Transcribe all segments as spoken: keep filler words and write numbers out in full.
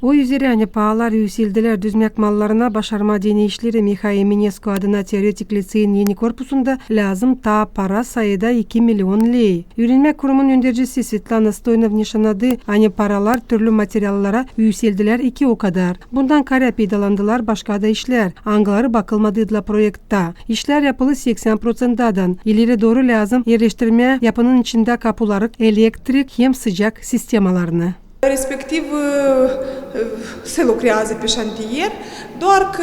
O üzerä, ani paalar üüseldilär düzmäk mallarına, başarmaa deyni işleri Mihail Eminesku adına teoretik liţeyin eni korpusunda lääzım taa para, sayıda iki milion ley. Üürenmäk kurumun öndercisi Svetlana Stoyanov nişannadı, ani paralar türlü materiallara üüseldilär iki o kadar. Bundan karä peydalandılar başka da işlär, angıları bakılmadıydılar proektta. İşlär yapılı seksän proţentdän. İleri dooru lääzım erleştirmää yapının içindä kapuları, elektrik hem sıcak sistemalarını. Respektiv, e, e, se lucrează pe șantier, doar că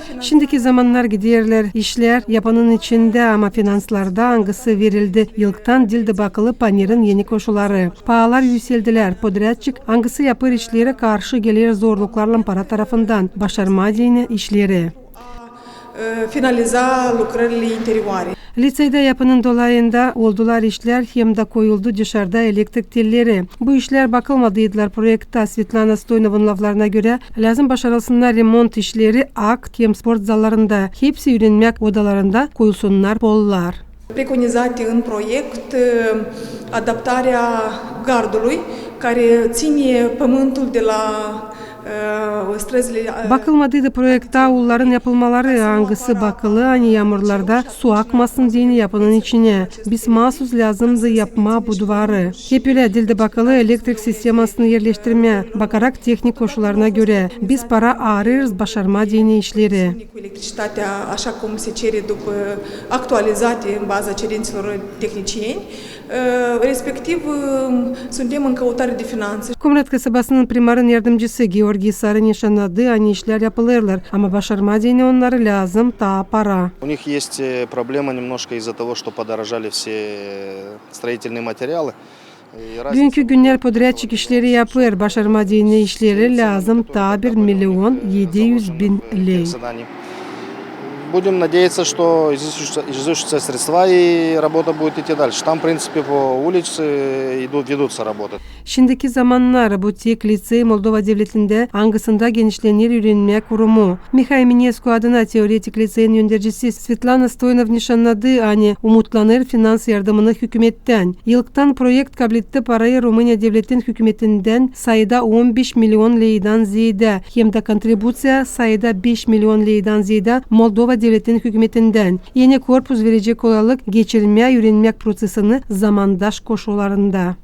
finan- Şindiki zamannar giderlär işlär yapının içindä, ama finanslarda, angısı verildi yılktan, diildi bakılı panerin eni koşulları. Paalar üüseldilär, podrядчик, angısı yapêr işleri, karşı geler zorluklarlan para tarafından, başarmaa deyni işleri. E, finaliza lucrările interioare. Liţeydä yapının dolayında oldular işlär hem dä koyuldu dışarda elektrik telleri. Bu işlär bakılmadıydılar proektta. Svetlana Stoyanovın laflarına görä, lääzım başarılsınnar remont işleri akt hem sport zallarında, hepsi üürenmäk odalarında koyulsunnar pollar. Preconizate în proiect, e, adaptarea gardului, care ține pământul de la, e, străzile, e, Bakılmadıydı proektta aulların yapılmaları, angısı bakılı, ani yaamurlarda su akmasın deyni yapının içinä. Biz maasuz lääzımdı yapmaa bu duvarı. Hep ölä, diildi bakılı elektrik sistemasını erleştirmää, bakarak tehnik koşullarına görä. Biz para aarêrız başarmaa deyni işleri. Cu electricitatea, așa cum se cere după, actualizate în baza cerințelor tehnicieni, e, respectiv, e, suntem în căutare de finanțe. Kumrat kasabasının primarın yardımcısı Georgiy Sarı nişannadı, ani işlär yapılêrlar, ama başarmaa deyni onnarı lääzım taa para. У них есть, э, проблема немножко из-за того, что подорожали все строительные материалы. Büünkü günnär podrядчик işleri yapêr, başarmaa deyni işleri lääzım taa bir milion edi üz bin ley. Будем надеяться, что изыщутся, изыщутся средства, и работа будет идти дальше. Там, в принципе, по улице идут, ведутся работы. Şindiki zamannar bu tek liţey Moldova devletindä, angısında genişlener üürenmäk kurumu. Mihail Eminesku adına teoretik liţeyin öndercisi Svetlana Stoyanov nişannadı, ani umutlanêr finans yardımını hükümettän. Yılktan proekt kabletti parayı Rumıniya devletin hükümetindän sayıda on beş milion leydän zeedä, hem dä kontribuţiya sayıda beş milion leydän zeedä Moldova devletin hükümetindän. Eni korpus verecek kolalaylık geçirmää üürenmäk proţesini zamandaş koşullarında.